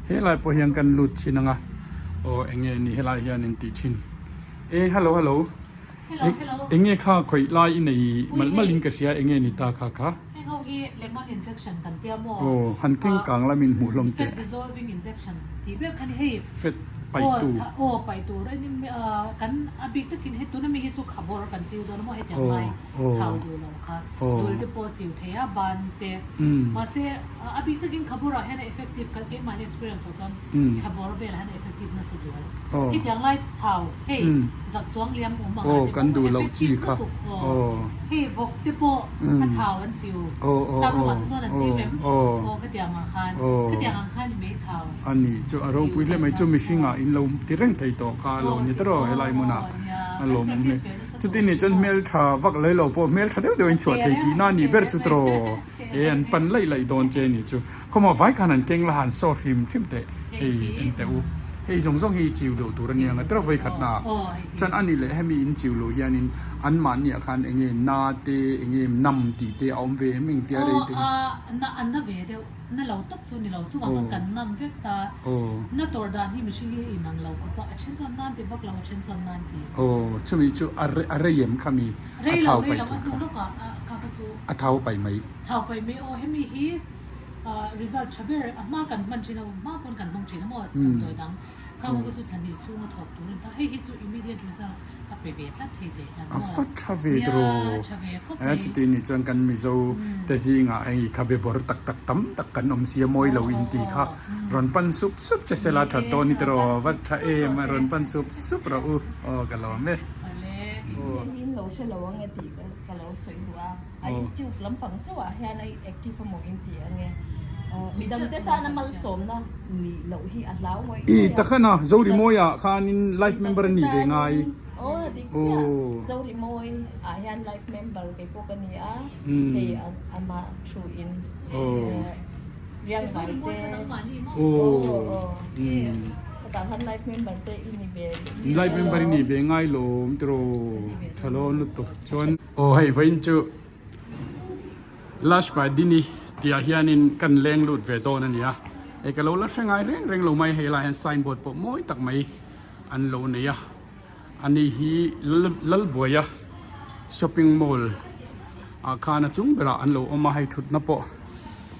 Helai pawh hian kan lut thin anga aw eng nge ni helai hian in tih thin e hello hello eng nge kha khawih lai i nei malh malh in ka hria eng nge ni ta kha kha. Heng ho hi lemon injection kan tia maw? Aw han keng kang la min hmuh hlawm teh. Fat dissolving injection tih ber kha ni hei. Fat paih tu. Aw paih tur kan a bik takin hei tuna mi hi chu khabawr kan chiu dawn a maw hetiang lai thau duh lo kha dul te pawh chiu thei a ban te mahse a bik takin khabawr ah hian a effective kan keimahni experience ah chuan khabawr velah hian a effective nasa zual hetiang lai thau hei zak chuang liam awm ang ah te pawh a effective lutuk aw hei vawk te pawh a thau an chiu sap ramah te chuan an chiu em aw khatiang ah khan khatiang ang khan i mei thau. A ni chu a ropui hle mai chu mihring ah in lo ti reng thei tawh kha a lo ni ta rawh helai hmun ah a lawmawm hle. Chutin nih chuan hmeltha vak lei lo pawh hmeltha deuh deuh in chhuah thei tihna a nih ber chu tawh e an pan laih laih dawn che a nih chu. Khawmaw vai khan an keng la han saw hrim hrim teh hei en teh u. Hei zawng zawng hi chiu loh tur a nia nga tawh vawi khatna ah chuan a nih leh hemi in chiu loh hianin anmahni ah khan eng nge na te eng nge nam tih te a awm ve em eng tia rei te hi. Na lo tak chu ni lo, chuvang chuan kan ngam vek ta. Na tawrh dan hi mihring hi a inang lo khawp a, a then chuan nan ti vak lo, a then chuan nan ti. Aw, chumi chu a a rei em kha mi a thau paih tur kha? Rei lo, rei lo, a hnu lawkah a kha kha chu. A thau paih mai. Thau paih mai, aw hemi hi result tha ber, a hma kan hman thin a, hma pawn kan hmang thin a maw damdawi dang. Kha kha chu thla hnih chhunga thawk tur a ni ta, hei hi chu immediate result. A pe ve tlat thei teh hian maw? A fa tha ve tawh. Nia, tha ve khawp Eh, mai. chuti nih chuan kan Mizo te zingah hei khabe bawr tak tak tam tak kan awm sia mawi lo in tih kha rawn pan sup sup che sela tha tawh ni tawh va tha em a rawn pan sup sup rawh u aw ka lawm e. Aw. In lo hre lo ang e tih ka lo sawi duh a, a YouTube lampang chauh ah hian a active amaw in ti ang e. Midangte tana malsawmna nih loh hi a hlau ngawih I ngawih a. takhana Zorimawi ah khanin life member a ni ve ngai. Aw a dik chiah. Zorimawi ah hian life member kei pawh ka ni a, hei amah thu in riang ngai te. Aw hetah khan life member te i ni ve. Life member i ni ve ngai lawm tiraw thalawn lutuk chuan. Aw hei vawiin chu. Lashpadini tihah hianin kan leng lut ve dawn a ni a, hei ka lo la hre ngai reng reng lo mai, hei lai hian signboard pawh mawi tak mai an lo nei a, ani hi Lalbuaia shopping mall ah khan a chung berah an lo awm a, hei thutna pawh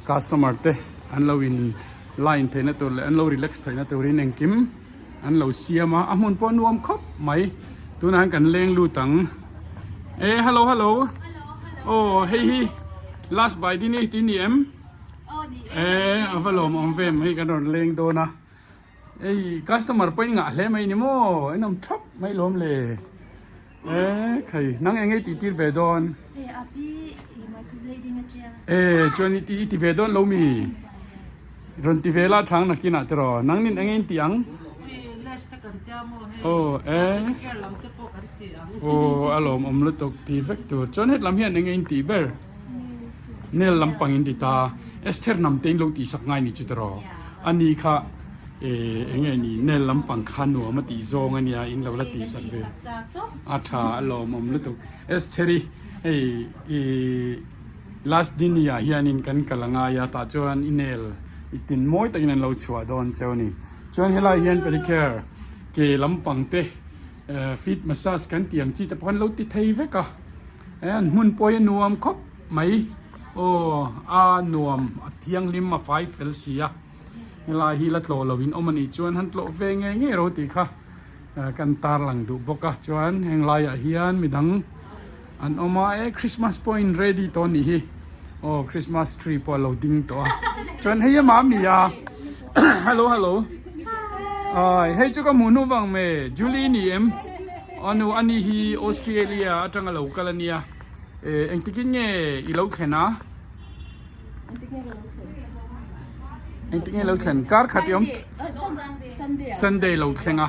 customer te an lo in line theihna tur leh an lo relax theihna turin engkim an lo siam a, a hmun pawh nuam khawp mai tunah hian kan leng lut ang e hello hello aw hei hi last by dini tih ni em e a va lawm awm ve mai kan rawn leng dawn a ei customer pawh in ngah hle mai ni maw in awm thap mai lawm le e khai nang eng nge tih tir ve dawn e chuan i ti ve dawn lo mi. Rawn ti ve la thang nakinah te raw nang nin eng in ti ang? Aw e Aw a lawm awm lutuk ti vek tur chuan hetlam hian eng in tih ber? Nail lampang in ti ta Esther hnam te in lo tih sak ngai ni chu te raw ani kha e eng nge ni nail lampang kha nuam a tih zawng a nia in lo la tih sak ve a tha a lawm awm lutuk Estheri hei i Last Dini ah hianin kan kal a ngai a, tah chuan i nail i tin mawi takin an lo chhuah dawn cheu a ni. Chuan helai hian pedicure ke lampang te feet massage kan tih ang chi te pawh an lo ti thei vek a, an hmun pawh hi a nuam khawp mai aw a nuam a thianghlim a fai fel si a, helai hi la tlawh loh in awm a nih chuan han tlawh ve ngei ngei ro tih kha kan tarlang duh bawk a, chuan heng laiah hian midang. An awm a e Christmas pawh in ready tawh anih hi aw Christmas tree pawh a lo ding tawh a chuan hei ama ami a hello hello ai hei chu ka hmuh hnu vang me Julie ni em anu ani hi Australia atanga lo kal ania e engtikin nge i lo thlen a engtik nge lo thlen kar khat i awm Sunday lo thleng a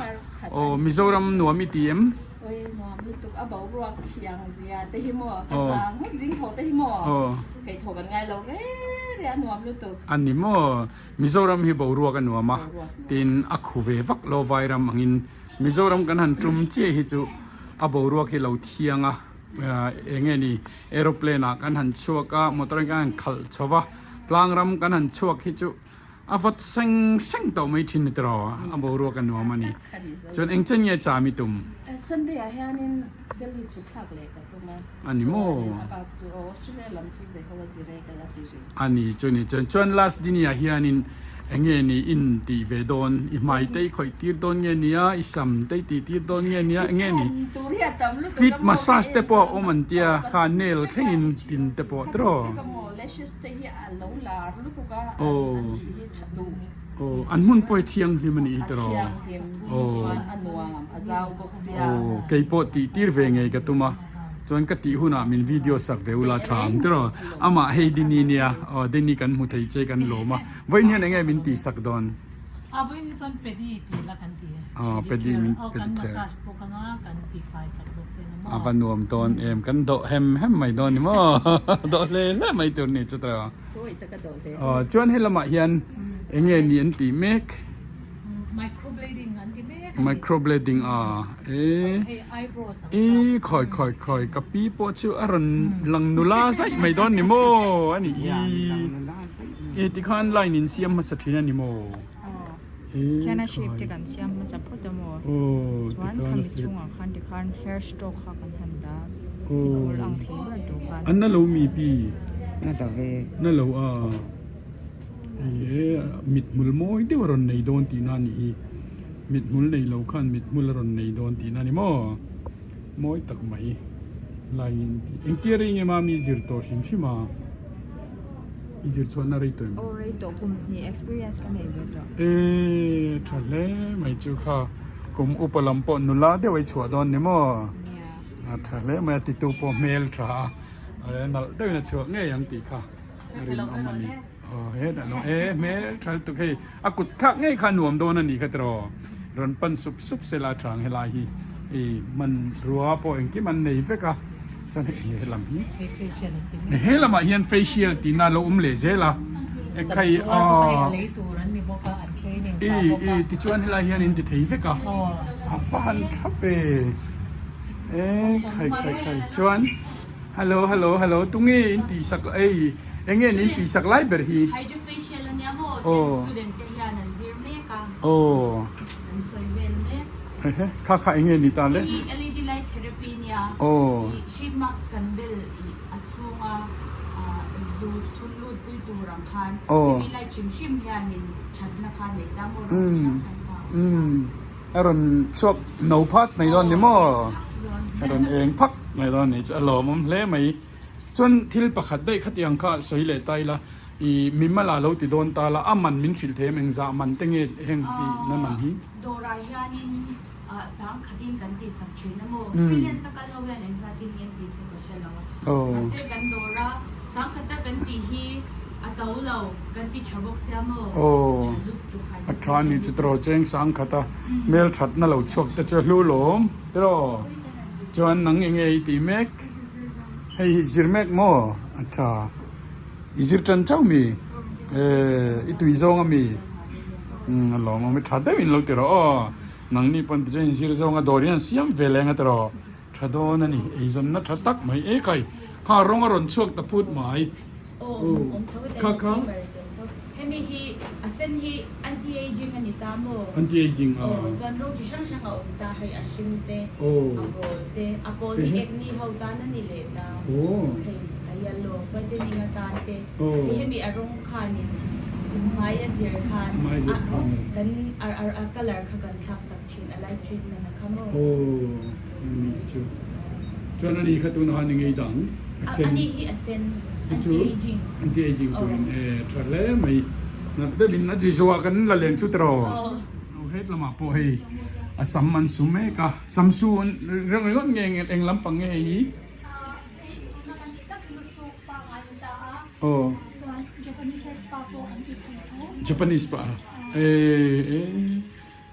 aw Mizoram nuam i ti em. Oi nuam lutuk a boruak thiang zia te hi maw ka sang ngawt zing thaw te hi maw kei thaw kan ngai lo re re a nuam lutuk. A ni maw Mizoram hi boruak a nuam a tin a khu ve vak lo vairam angin Mizoram kan han tum chiah hi chu a boruak hi lo thiang a eng nge ni aeroplane ah kan han chhuak a motor in kan han khalh chho va tlang ram kan han chhuak hi chu. A vawt seng seng tawh mai thin ni tiraw a boruak a nuam a ni. Chuan eng chen nge cham i tum? Sunday ah hianin Delhi chhuk thlak leh ka tum a. A ni maw? Chuanin a bak chu aw Australia lam chu Jehovah Jireh ka la ti rih. A ni chu ni chuan chuan last dini ah hianin eng nge ni in tih ve dawn i hmai te i khawih tir dawn nge nia i sam te i tih tir dawn nge nia eng nge ni feet massage te pawh a awm an tia kha nail thleng in tin te pawh tiraw aw aw an hmun pawh hi thianghlim a nih hi tiraw aw aw keipawh tih tir ve ngei ka tum a. Chuan ka tih hunah min video sak ve ula tha ang tiraw? Amah hei Dini nia, aw Dini kan hmu thei che kan lawm a, vawiin hian enge min tih sak dawn? A vawiin hi chuan pedi tih la kan ti e. Aw pedi min Aw kan pedicure. massage bawk anga kan ti fai sak bawk che na maw? A va nuam dawn em, kan dawh hem hem mai dawn ni maw? Dawh hle hle mai tur ni chu tiraw? Khawi taka dawh hle. Aw chuan helamah hian enge ni an tih mek? Microblading an ti mek a ni. Microblading a e. Hei eyebrows ang kha. I khawi khawi khawi ka pi pawh chu a rawn lang nula zaih mai dawn ni maw a nih hi. I tikhan line in siam hmasa thin a ni maw. Aw khian a shape te kan siam hmasa phawt a maw. Chuan khami chhungah khan tikhan hair stroke kha kan han dah a in awl ang thei ber tur khan. An na lo mi pi. Na lo ve. Na lo a. Hei e mithmul mawi deuh a rawn nei dawn tihna a nih hi mithmul nei lo khan mithmul a rawn nei dawn tihna a ni maw mawi tak mai line in tih engtia rei nge mami zir tawh hrim hrim a i zir chhuahna rei tawh em? Aw rei tawh kum hnih experience ka nei ve tawh. E tha hle mai chu kha kum upa lam pawh nula deuh a i chhuah dawn ni maw a tha hle mai a titu pawh hmel tha a nalh deuhin a chhuak ngei ang tih kha. A rinawm a ni. Aw hetah lo e hmel tha lutuk hei a kut thlak ngei kha nuam dawn a ni kha tiraw rawn pan sup sup se la tha ang helai hi hei hmanrua pawh engkim an nei vek a chuan hei enge helam hi he lamah hian facial tihna a lo awm leh zel a ekhai aw i i tichuan helai hian in ti thei vek a a va han tha ve e khai khai khai chuan. Hello hello hello tunge in tih sak ei enge an in tih sak lai ber hi Hydrofacial ania maw ten student te hian an zir mek a aw an sawi vel mek ehe kha kha enge ni ta le Hei hi LED light therapy ania aw ih sheet mask kan bel ih a chhunga ah zu thun lut pui tur ang khan aw chumi light hrim hrim hianin thatna kha nei ta maw rawng chi hrang hrang kha a awm ta. A rawn chhuak no phat mai dawn ni maw? A rawn eng phak mai dawn ni chu a lawmawm hle mai. Chuan thil pakhat daih khatiang kha sawi leh ta ila i mimala lo ti dawn ta la a man min hrilh thei em engzah man te nge heng tih na man hi? Dawrah hianin sang khatin kan tih sak thin a maw? Freelance a kal ho hian engzatin nge an tih chu ka hre lo a. Mahse kan dawra sang khata kan tih hi a to lo kan ti tha bawk sia maw? Tha lut tuk hai A tha ni chu tiraw cheng sang khata hmel thatna lo chhuak te chu a hlu lawm tiraw chuan nang enge i tih mek hei hi zir mek maw a tha i zir tan chauh mi eh i tui zawng ami umm a lawm awm i tha deuh in lo ti rawh aw nangni pawn tichuan in zir zawng a dawr in an siam ve leng a tiraw tha dawn a ni eizawnna tha tak mai e kai kha rawng a rawn chhuak ta phut mai. Kha kha. Hemi hi a sen hi anti aging a ni ta maw? Anti aging a. Aw chuan rawng chi hrang hrang a awm ta hei a hring te, a pawl te, a pawl hi acne ho tan a ni leh ta. Hei a yellow whitening atan te. Hei hemi a rawng khanin hmai a zir khan a kan a colour kha kan thlak sak thin a light treatment a kha maw? Aw hemi chu chuan ani kha tunah khan engei dang a sen. Ani hi a sen anti-aging. Anti-aging turin e tha hle mai. Nat deuhin a chi zuah kan la len chu tiraw. Lo het lamah pawh hei a sam an su mek a, sam su an reng ringawt nge eng lampang nge hei hi? Hei tuna kan tih tak hi lu suk pangngai ni ta a. Aw. Chuan Japanese hair spa pawh an ti thei tho. Japanese pa e e.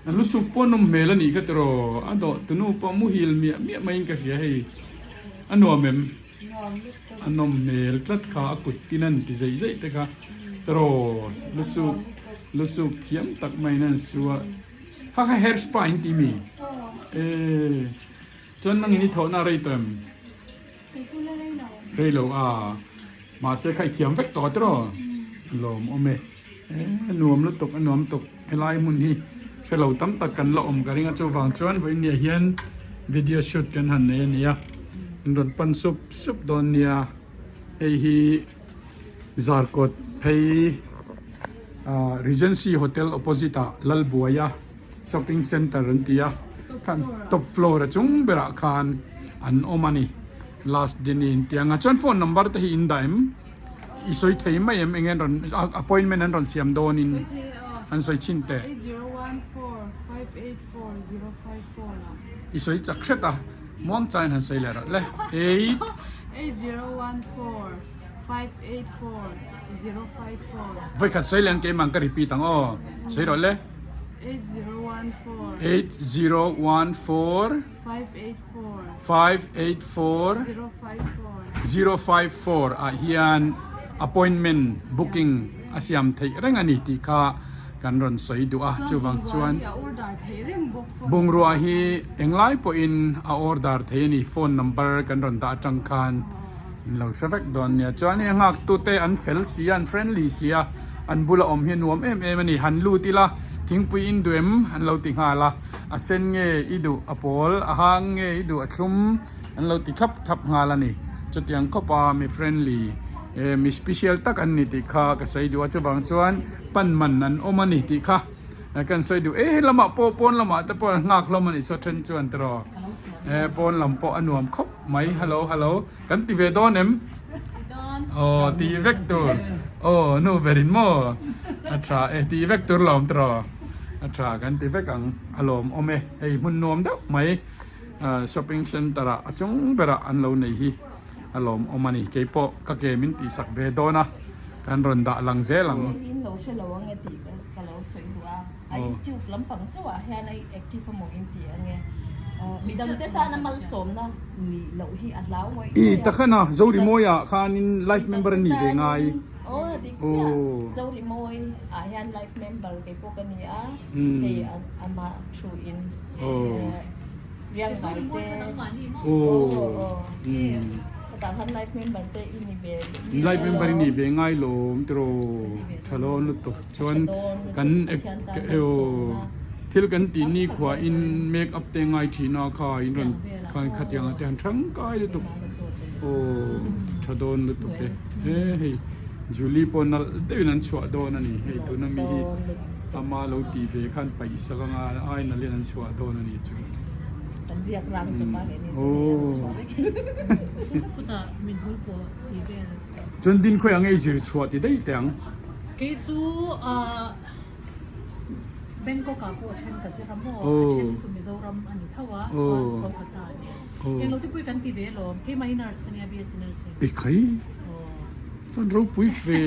A lu suk pawh nawm hmel a nih kha tiraw, a dawh tunu pawh muhil miah miah maiin ka hria hei, a nuam em? A nawm hmel tlat kha a kut tin an ti zeih zeih te kha tiraw, lu suk lu suk thiam tak maiin an su a, kha kha hair spa in ti mi? Eee chuan nangin i thawhna a rei tawh em? Rei lo a, mahse kha i thiam vek tawh tiraw, lawmawm e. A nuam lutuk a nuam tuk helai hmun hi hre lo tam tak kan la awm ka ring a chuvang chuan vawinia hian video shoot kan han nei a nia in rawn pan sup sup dawn nia hei hi Zarkawt phei ah Regency Hotel opposite ah Lalbuaia shopping center an ti a khan top floor a chung berah khan an awm a ni last dini in tih ang a chuan phone number te hi in dah em i sawi thei mai em eng nge an rawn appointment an rawn siam dawn in an sawi chhin teh i sawi chak hret a muang chain han sawi leh rawh le eight Vawikhat sawi leh ang keimah ka repeat ang aw. Sawi rawh le. 8014 584 054 ah hian appointment booking a siam theih reng a ni tih kha kan rawn sawi duh a. Chuvang chuan bungrua hi englai pawhin a order thei a ni. Phone number kan rawn dah atang khan. In lo hre vek dawn nia. Chuan hei a nghaktute an fel si a, an friendly si a, an bula awm hi a nuam em em a ni. Han lut ila thingpui in duh em an lo ti nghal a, a sen nge i duh a pawl, a hang nge i duh a thlum an lo ti thlap thlap nghal a ni. Chutiang khawpa mi friendly eh mi special tak an ni tih kha ka sawi duh a, chuvang chuan pan man an awm a ni tih kha kan sawi duh. Eh lamah pawh pawn lamah te pawh an nghak hlawm a ni saw then chuan tiraw eh pawn lam pawh a nuam khawp. Mai hello hello kan ti ve dawn em? Ti dawn. Aw ti vek tur. Aw nu berin maw? A tha e ti vek tur lawm tiraw? A tha kan ti vek ang a lawm awm e. Hei hmun nuam deuh mai shopping center ah a chung berah an lo nei hi a lawm awm a ni. Keipawh ka ke min tihsak ve dawn a kan rawn dah lang zel ang. In lo hre lo ang e tih ka lo sawi duh a. A YouTube lampang chauh ah hian a active a maw in ti ang e. Midangte tana malsawmna nih loh hi a hlau ngawih ngawih a. I takhan a, Zorimawi ah khanin life member a ni ve ngai. Aw dik chiah, Zorimawi ah hian life member kei pawh ka ni a, hei amah thu in riang vai te. Aw hetah khan life member te i ni ve. Life member i ni ve ngai lawm tiraw, tha lawn lutuk. Chuan kan thil kan tih ni khuah in make up te ngai thin a kha in rawn khan khatiang ah te han tangkai lutuk aw tha dawn lutuk e he hei Julie pawh nalh deuhin an chhuah dawn a ni hei tuna mi hi ama lo tih ve khan paih sak anga ai nalhin an chhuah dawn a ni chu chuan din khawi ang ei zir chhuah ti daih teh ang. Kei chu ah Bangkok ah pawh a then ka zir a maw, a then hi chu Mizoram a ni tho a, chuan Kolkata a ni. Englo te pawh hi kan ti ve alawm, keimah hi nurse ka nia BSc nursing. E khai, chuan ropui fe.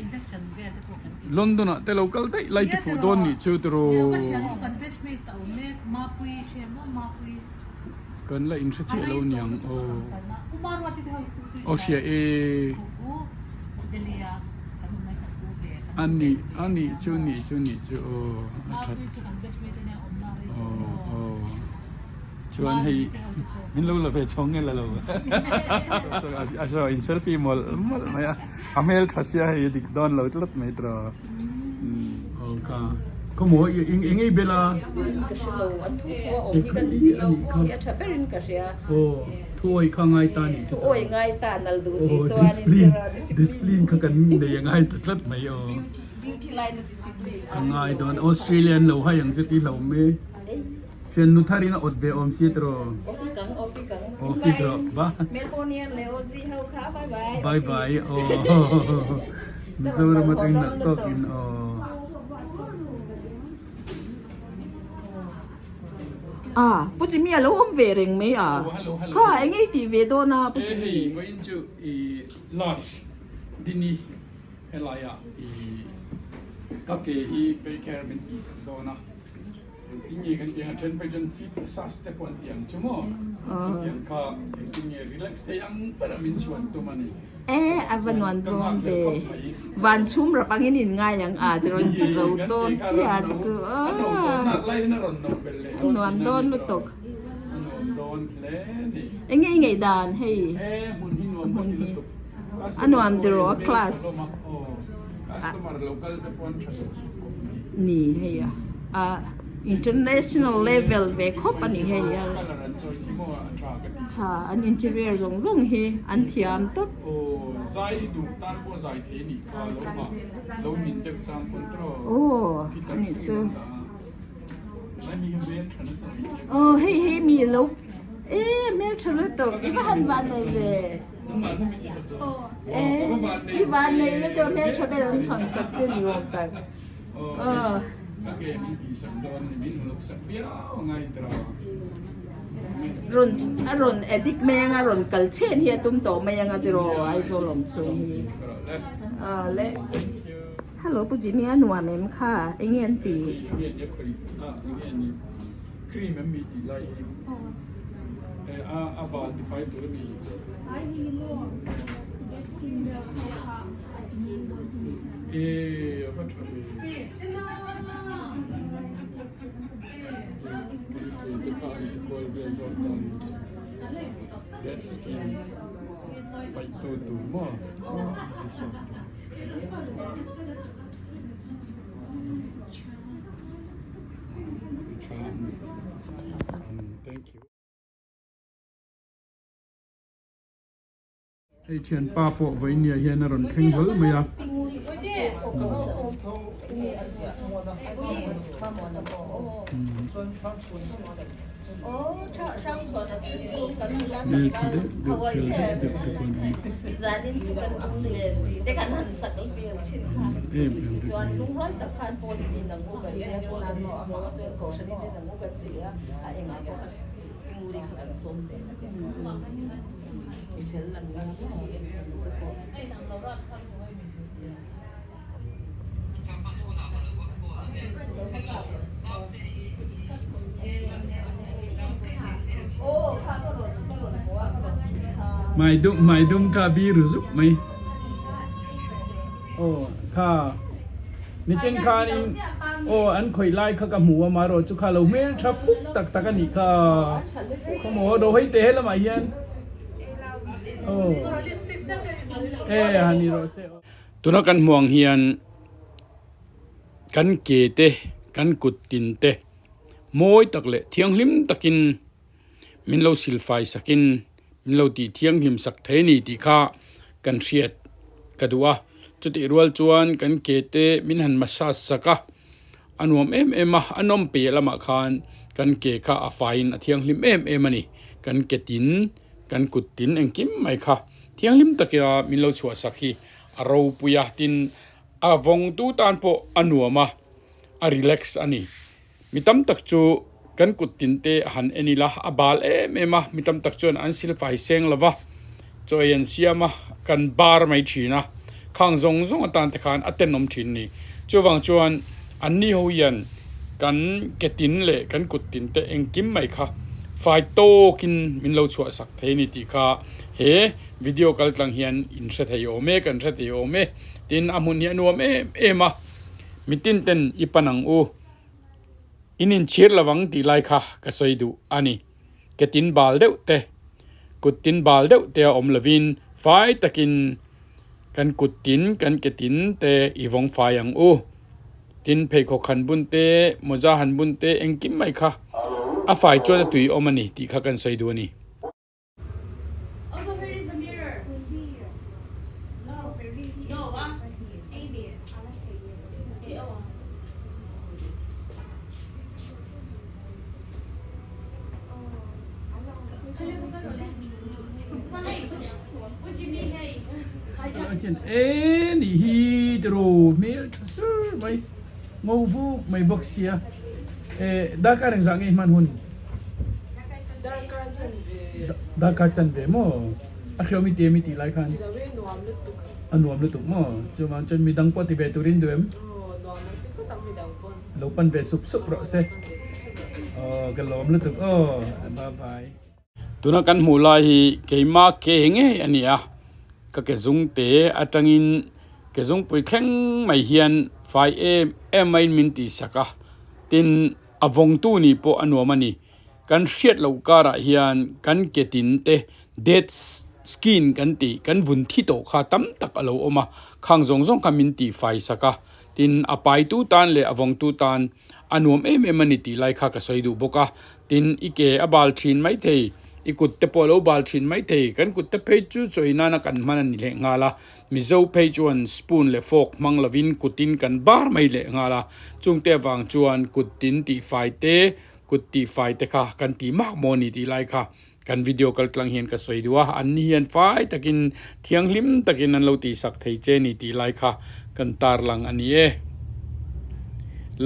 Injection vel te pawh kan ti. London ah te lo kal daih lai ti fuh dawn nih chu tiraw. Nilo ka thiannu kan batchmate a awm mek, Mapui hre maw Mapui. Kan la inhre chiah lo niang aw. Aw hria e. A nih a nih chu nih chu nih chu aw a that aw aw chuan hei min lo la ve chhawng nge la lo a saw in selfie mawlh mawlh mai a a hmel tha sia hei a dik dawn lo tlat mai tiraw. Aw ka khawmaw eng eng ei bel a. Ka hre lo an thu thu a awm hi kan ti lo hi a tha berin ka hria. Aw thuawi kha ngai ta nih chu ta. Thuawi ngai ta nal duh si Aw chuan in discipline tira discipline discipline kha kan nei a ngai ta tlat mai aw. Beauty line a discipline A ngai dawn Australian lo hai ang che ti hlauh mai. Thian nu thar in a awt ve awm si tiraw. Awfi kang awfi kang. Awfi rawh ba. Melbourne leh Aussie ho kha bye bye. Bye bye aw. Mizoram atangin nalh tawkin aw. A Pu Jimmy a lo awm ve reng mai a. Kha eng ei tih ve dawn a Pu Jimmy. Hei vawiin chu i lush dini helai ah i ka ke hi paycare min tihsak dawn a. Engtin nge kan tih ang a then phei chuan fit massage te pawh an ti ang chu maw chutiang kha engtin nge relax thei ang ber a min chhuan tum a ni. E a va nuan dawn ve van chhum rap angin in ngai ang a ti rawn ti zo dawn chiah chu a nuam dawn lutuk a nuam dawn hle ni. Enge i ngaih dan hei he hmun hi nuam ka ti lutuk a nuam tiraw a class. Ni hei a a international level ve khawp a ni hei a tha an interior zawng zawng hi an thiam tawp. Aw a nih chu aw hei hei mi lo e hmeltha lutuk i va han van nei ve. I van nei lutuk hmeltha ber an thlang chak che ni awm tak. Rawn a rawn addict mai anga rawn kal chhen hi a tum tawh mai anga tiraw Aizawl awm chhung hi. Aw le. Hello Pu Jimmy a nuam em kha enge an tih? Hei thianpa pawh vawinia hian a rawn thleng hlawl mai a. Hmel tha deuh deuh fel deuh deuh te pawh an awm a. Em em vek mai. Mai dum mai dum kha biru zuk mai aw kha nichin khanin aw an khawih lai kha ka hmu a marawh chu kha lo hmel tha puk tak tak a nih kha khawmaw ro hei te helamah hian aw e han ni rawh se tuna kan hmuh ang hian kan ke te kan kut tin te mawi tak leh thianghlim takin min lo silfai sakin min lo tih thianghlim sak thei a ni tih kha kan hriat ka duh a chutih rual chuan kan ke te min han massage sak a a nuam em em a a nawm piah lamah khan kan ke kha a faiin a thianghlim em em a ni kan ke tin kan kut tin engkim mai kha thianghlim taka min lo chhuah sak hi a ropui a tin a vawng tu tan pawh a nuam a a relax a ni. Mi tam tak chu kan kut tin te a han en ila a bal em em a, mi tam tak chuan an silfai seng lo va, chaw ei an siam a, kan bar mai thin a, khang zawng zawng atan te khan a tenawm thin a ni. Chuvang chuan an ni ho hian kan ke tin leh kan kut tin te engkim mai kha fai tawkin min lo chhuah sak thei a ni tih kha he video kal tlang hian in hre thei awm e, kan hre thei awm e. Tin, a hmun hi a nuam em em a, mitin ten i pan ang u. In inchhir lovang tih lai kha ka sawi duh a ni. Ke tin bal deuh te, kut tin bal deuh te a awm lovin fai takin kan kut tin, kan ke tin te i vawng fai ang u. Tin, pheikhawk han bun te, mawza han bun te engkim mai kha a fai chuan a tui awm a ni tih kha kan sawi duh a ni. E nih hi tiraw hmel tha sur mai ngo vuk mai bawk sia e darkar engzah nge hman hun. Darkar chan ve maw? A hriau mi ti em i tih lai khan? A nuam lutuk maw? Chuvang chuan midang pawh ti ve turin duh em? Lo pan ve sup sup rawh se. Aw ka lawm lutuk aw. Bye bye. Tuna kan hmuh lai hi keima ke ngei a ni a, ka ke zung te atangin ke zungpui thleng mai hian fai em em maiin min tihsak a, tin A vawngtu nih pawh a nuam a ni. Kan hriat loh karah hian kan ke tin te dead skin kan tih kan vun thi tawh kha tam tak a lo awm a khang zawng zawng kha min tih fai sak a tin a pai tu tan leh a vawng tu tan a nuam em em a ni tih lai kha ka sawi duh bawk a tin i ke a bal thin mai thei i kut te pawh a lo bal thin mai thei kan kut te phei chu chawi nana kan hman a ni leh nghal a mizo phei chuan spoon leh fork hmang lovin kutin kan bar mai leh nghal a chungte avang chuan kut tin tih fai te kut tih fai te kha kan tih mak maw ni tih lai kha Kan video kal tlang hian ka sawi duh a, an ni hian fai takin thianghlim takin an lo tihsak thei che ni tih lai kha kan tarlang a ni e.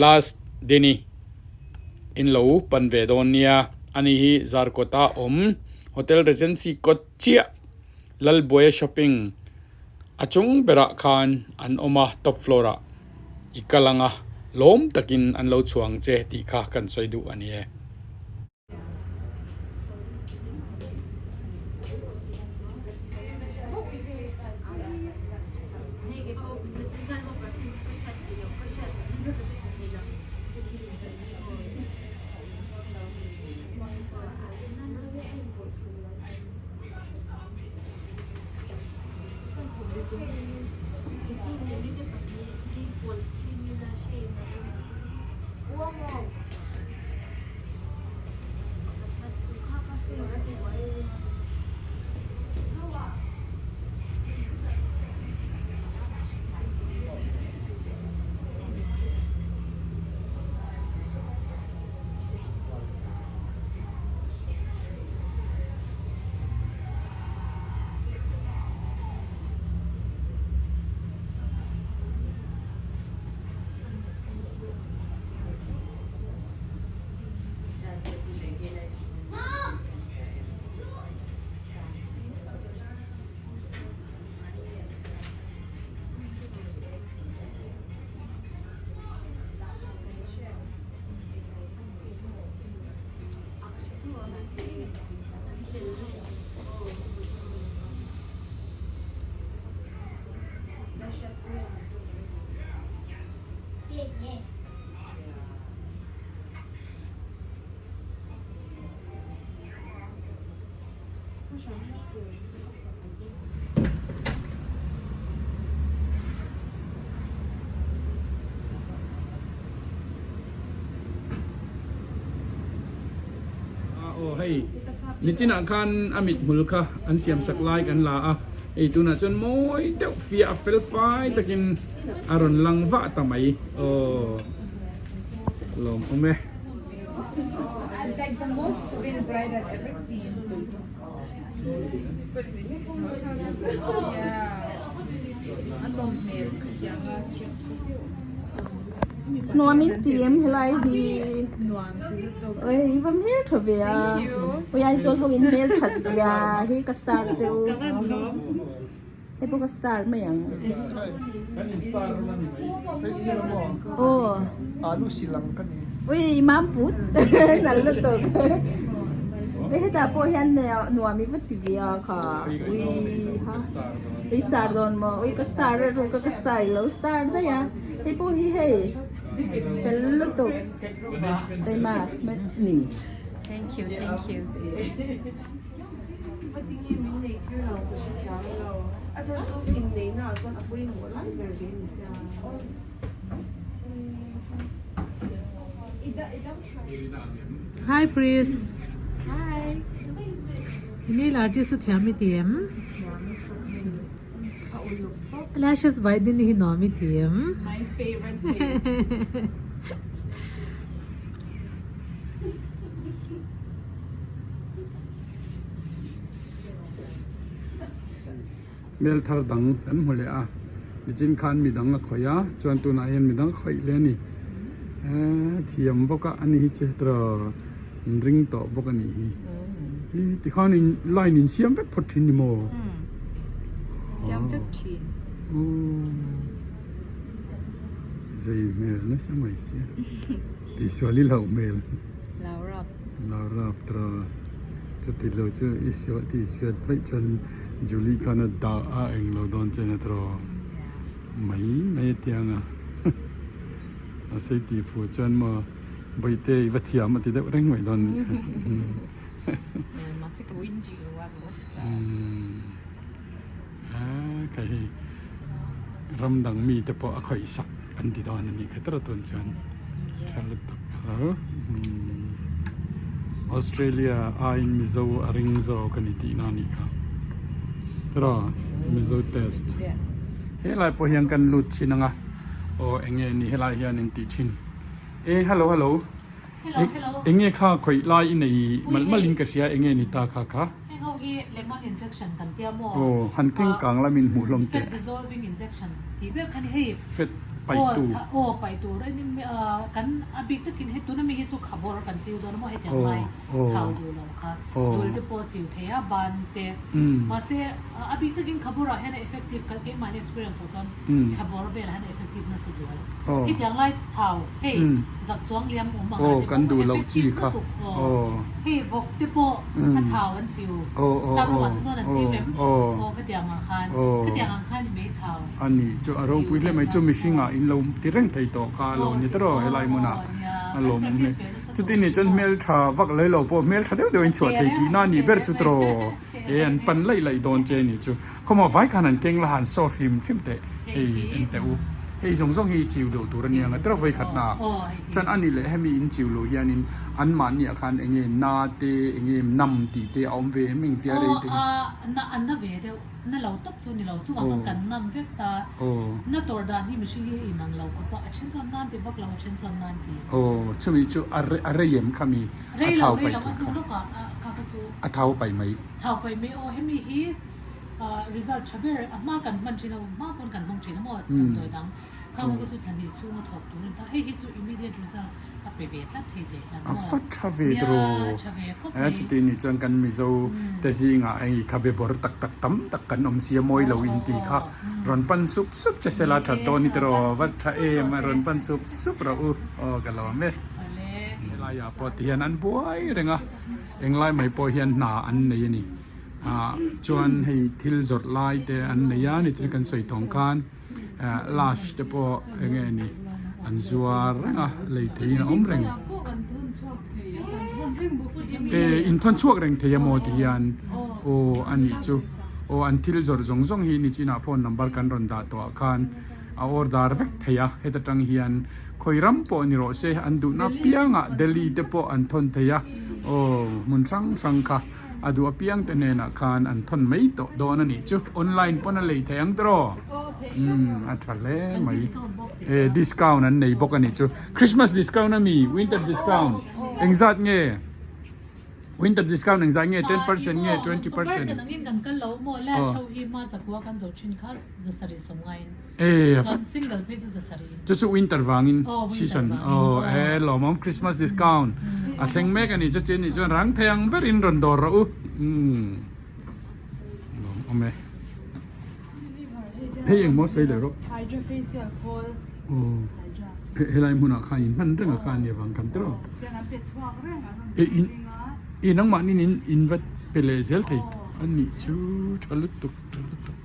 Last Dini in lo pan ve dawn nia, ani hi Zarkawta awm Hotel Regency kawt chiah Lalbuaia shopping a chung berah khan an awm a, top floor ah i kal ang a, lawm takin an lo chhuah ang che tih kha kan sawi duh a ni e. Aw hei nichinah khan a mithmul kha an siam sak lai kan la a hei tunah chuan mawi deuh fiah fel fai takin a rawn lang vah ta mai aw lawmawm e. Nuam in ti em helai hi oi i va hmel tha ve a oi Aizawl ho in hmel that zia hi ka star cheu hei pawh ka star mai ang aw ui mam put nal lutuk ui hetah pawh hian nuam i va ti ve a kha ui ha i star dawn maw ui ka star a ruk a ka star ilo star daih a hei pawh hi hei fel lutuk taima ni. Thank you, thank you. Hi Pris. Hi. Nail artist chu thiam i ti em? Lashes by Dini hi nuam i ti em? My favorite place. Hmel thar dang kan hmu leh a nichin khan midang a khawih a chuan tunah hian midang a khawih leh a ni eee thiam bawk a ani hi chu tiraw an ring tawh bawk a nih hi hi tikhan in line in siam vek phawt thin ni maw siam vek thin aww zei hmel nasa mai sia tihsual i hlauh hmel lau rap lau rap tiraw chuti lo chu i sual tih suat vaih chuan Julie khan a dah a englo dawn chen a tiraw mai mai a tiang a a sei tih fuh chuan maw bawihte i va thiam a ti deuh reng mai dawn a ni. Umm kei hi ram dang mi te pawh a khawih sak an ti dawn a nih kha tawrh tun chuan tha lutuk alo umm Australia aiin Mizo a ring zawk a ni tihna a nih kha tawrh Mizo test helai pawh hian kan lut thin ang a aw eng nge ni helai hian in tih thin e hello hello. Eng nge kha khawih lai i nei malh malh in ka hria eng nge ni ta kha kha? Heng ho hi lemon injection kan tia maw? Aw han keng kang lam in hmuh hlawm teh. Fat dissolving injection tih ber kha ni hei. Fat paih tu. Aw paih tur a ni kan a bik takin hei tuna mi hi chu khabawr kan chiu dawn a maw hetiang lai thau duh lo kha dul te pawh chiu thei a ban te mahse a bik takin khabawr ah hian a effective keimahni experience ah chuan Thlabawr velah hian effective nasa zual. Hetiang lai thau hei zak chuang liam awm ang a te pawh effective lutuk aw. Hei vawk te pawh a thau an chiu. Sam ramah te chuan an chiu em? Aw khatiang ah khan. Khatiang ang khan i mei thau. A ni chu a ropui hle mai chu mihring ah in lo ti reng thei tawh kha a lo ni ta rawh helai hmun ah a lawm awm hle. Chuti ni chuan hmeltha vak lei lo pawh hmeltha deuh deuh in chhuah thei tihna a nih ber chu tawh. E an pan laih laih dawn che ni chu. Khawmaw vai khan an keng la han saw hrim hrim teh hei en teh u. Hei zawng zawng hi chiu loh tur a nia nga tawrh vawi khat na ah chuan a ni leh hemi in chiu loh hianin an mahni ah khan eng nge na te eng nge nam tih te a awm ve em eng tia rei te hi. Aw a na ve deuh na lo tawp chu ni lo chungah chuan kan nam vek ta na tawrh dan hi mihring hi a inang lo khawp a a then chuan nan ti vak lo a then chuan nan ti. Aw chumi chu a rei em khami a thau paih tur kha. Rei lo rei lo a hnu lawkah kha kha chu. A thau paih mai. Thau paih mai aw hemi hi result tha ber a hma kan hman thin a hma pawn kan hmang thin a maw damdawi dang khang ho chu thla chhung a thawk tur a ni ta hei hi chu immediate result a pe ve tlat thei teh hian maw a va tha ve tawh nia tha ve khawp mai chuti ni chuan kan Mizo te zingah hei khabe bawr tak tak tam tak kan awm sia mawi lo in tih kha rawn pan sup sup che sela that dawn ni tawh va tha em a rawn pan sup sup rawh u aw ka lawm e helaiah pawh ti hian an buai reng a englai mai pawh hian hna an nei a ni. Ah chuan hei thil zawrh lai te an nei a nitin kan sawi tawng khan ah lush te pawh eng nge ni an zuar reng a lei theihin a awm reng eh in thawn chhuak reng thei a maw ti hian aw a nih chu aw an thil zawrh zawng zawng hi nichinah phone number kan rawn dah tawh ah khan a order vek thei a heta tang hian khawi ram pawh ni rawh se an duhna apiangah Delhi te pawh an thawn thei a aw hmun hrang hrang kha. A duh apiang te hnenah khan an thawn mai tawh dawn a nih chu. Online pawn a lei thei ang tawh. Umm a tha hle mai. E discount an nei bawk a nih chu. Christmas discount a mi? Winter discount. Engzat nge? Winter discount engzat nge? 10% nge? 20%? Percent angin kan kal lo maw? Lash ho hi hma zakua kan zo thin kha zasarih sawmngaiin. Chuan single phei chu zasarih in. Chu chu winter vangin season aw e lawmawm Christmas discount a thleng mek a ni chu chin nih chuan rang thei ang berin rawn dawr rawh u umm lawmawm e hei engmaw sawi leh rawh Hydra facial khawl aw helai hmunah khan in hman reng a khan nia vang kan tiraw tiang an pe chhuak reng an rawn ring a e nangmahni in in va pe leh zel thei a nih chu tha lutuk tha lutuk.